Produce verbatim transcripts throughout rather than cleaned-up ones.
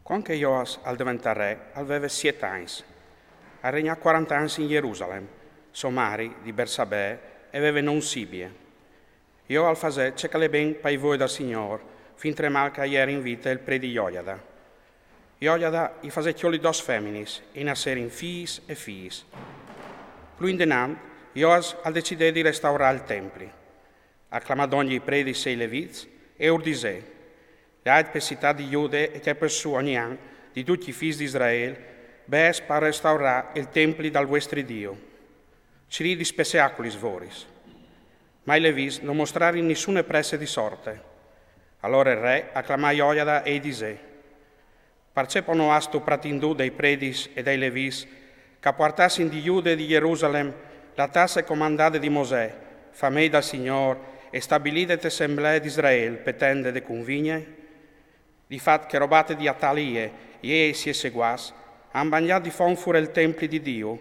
Cuant che Joas al deventà re, al veve siet agns. Al regnà cuarant agns in Jerusalem. So mari, di Bersabè, e veve non Sibie. Joas al fasè ce che al è ben pai voi dal Signôr, fintremai che a jerin in vite il predi Jojada. Jojada i fasè cjoli dôs feminis, e i nasserin fîs e fiis. Plui indenant, Joas al decidè di restaurâ il templi. Al clamà dongje i predis e i levits, e ur disè: Lait pe citât di Jude e cjapait sù ogni an di ducj i fîs di Israel bêçs par restaurâ il templi dal vuestri Diu. Cirît di spesseâ cu lis voris. Ma i levits no mostrarin nissune presse di sorte. Alore il re al clamà Jojada e i disè: Parcè po no âstu pratindût dai predis e dai levits che a puartassin di Jude e di Jerusalem la tasse comandade di Mosè, famei dal Signôr, e stabilide te assemblee di Israel pe tende de cunvigne? Di fat che robate di Atalie, jê e i siei seguars, a àn bangjât di font fûr il templi di Diu,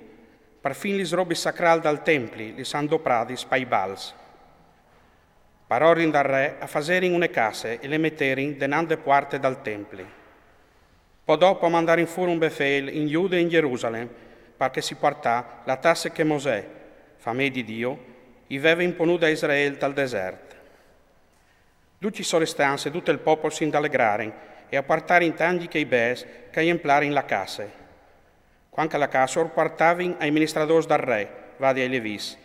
parfin lis robis sacrâls dal templi lis àn dopradis pai Bals. Par ordin dal re a faserin une casse e le meterin denant de puarte dal templi. Po dopo a mandarin fûr un befêl in Jude e in Jerusalem, par che si puartà la tasse che Mosè, famei di Diu, i veve imponude a Israel tal desert. Ducj i sorestants e dut il popul si indalegrarin e a puartarin tangji chei bêçs che a jemplarin la casse. Cuant che la casse ur puartavin ai ministradôrs dal re, vadi ai levits,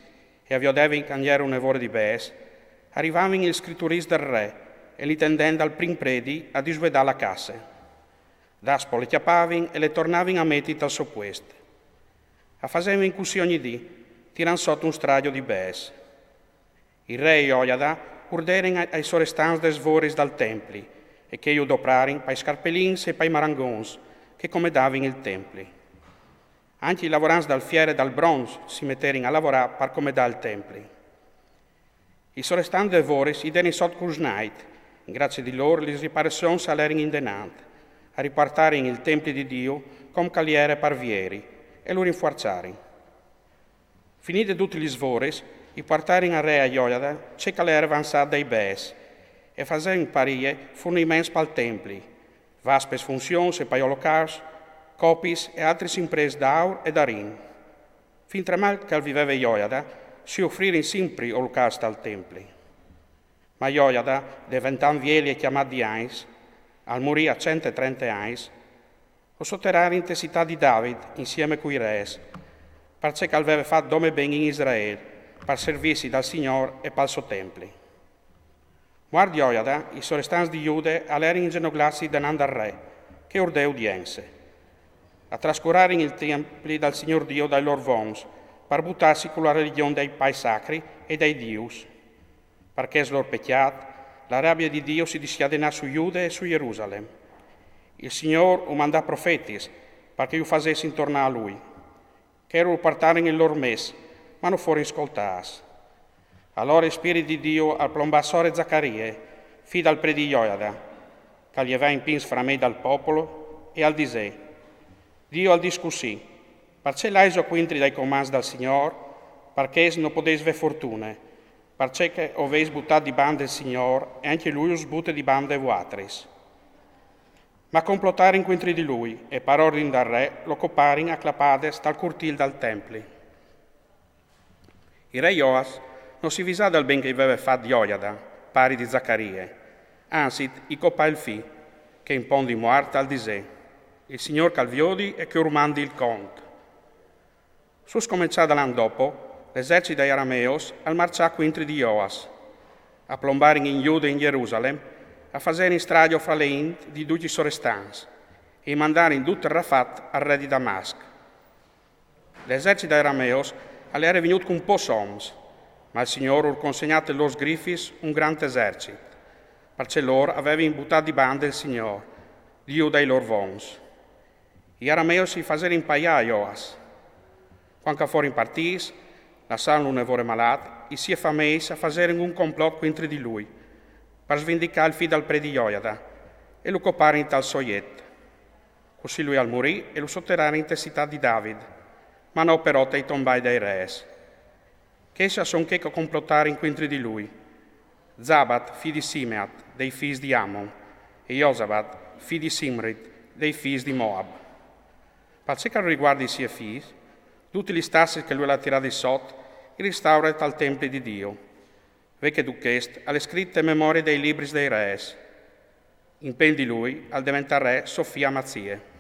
e a viodevin che a 'nd jere une vore di bêçs, a rivavin i scriturîs dal re e li tendevin dal prin predi a disvuedâ la casse. Daspò le cjapavin e le tornavin a meti tal so puest. A fasevin cussì ogni dì, tirant sot un strajo di bêçs. Il re e Jojada ur derin ai, ai sorestants des voris dal templi, e chei ju doprarin pai scarpelins e pai marangons che comedavin il templi. Ancje i lavorants dal fier e dal bronç si meterin a lavorâ par comedâ il templi. I sorestants des voris i derin sot cul snait, in gracie di lôr lis riparazions a lerin indenant, a ripuartarin il templi di Diu com che al jere par vieri, e lu rinfuarzarin. Finide dutis lis voris, i puartarin al re e a Jojada ce che al jere vançât dai bêçs, e faserin par ie furniments pal templi, vas pes funzions e pai olocausts, copis e altris imprês d'aur e d'arin. Fintremai che al viveve Jojada, si ufririn simpri olocausts tal templi. Ma Jojada, deventant vieli e cjamât di agns, al murì a cent e trente agns, lu soterrarin te citât di David insiemi cui rês, parcè che al veve fat dome ben in Israel, pal servizi dal Signôr e pal so templi. Muart Jojada, i sorestants di Jude a lerin ingenoglâts denant dal re, che ur dè udience. A trascurarin il templi dal Signôr Diu dai lôr vons, par butâsi cu la religjon dai pais sacri e dai dius. Par chest lôr pecjât, la rabie di Diu si discjadenà su Jude e su Jerusalem. Il Signôr u mandà profetis, par che ju fasessin tornâ a lui. Chei ur puartarin il lôr mès, ma no forin scoltâts. Alore il Spirit di Diu al plombà sore Zacarie, fi dal predi Jojada, che al jevà impins framei dal popul, e al disè: Diu al dîs cussì: Parcè laiso cuintri dai comants dal Signôr? Par chest no podês vê fortune, parcè che o vês butât di bande il Signôr, e ancje lui us bute di bande vualtris. Ma a complotarin cuintri di lui, e par ordin dal re lo coparin a clapades tal curtîl dal templi. Il re Joas no si visà dal ben che i veve fat Jojada, pari di Zacarie, anzit i copà il fi, che in pont di muart al disè: Il Signôr che al viodi e che ur mandi il cont. Sul scomençâ dal an dopo, l'esercit dai arameos al marçà cuintri di Joas. A plombarin in Jude e in Jerusalem, a faserin strajo fra le int di ducj i sorestants, e i mandarin dut il rafat al re di Damasc. L'esercit dai arameos al jere vignût cun pôcs oms, ma il Signôr ur consegnà te lôr sgrifis un grant esercit, parcè lôr a vevin butât di bande il Signôr, Diu dai lôr vons. I arameos i faserin paiâ a Joas. Cuant che a forin partîts, lassantlu une vore malât, i siei fameis a faserin un complot cuintri di lui, par svindicâ il fi dal predi Jojada, e lu coparin tal so jet. Cussì lui al murì e lu soterrarin te citât di David, ma no però tai tombai dai rês. Chescj a son chei che a complotarin cuintri di lui: Zabat, fi di Simeat, dai fîs di Amon, e Josabat, fi di Simrit, dei fîs di Moab. Par ce che al riguarde i siei fîs, dutis lis tassis che lui al à tirât di sot, i ristaure tal templi di Diu. Ve che dut chest al è scrit te memorie dai libris dai rês. In pêl di lui al deventa re so fi Amazie.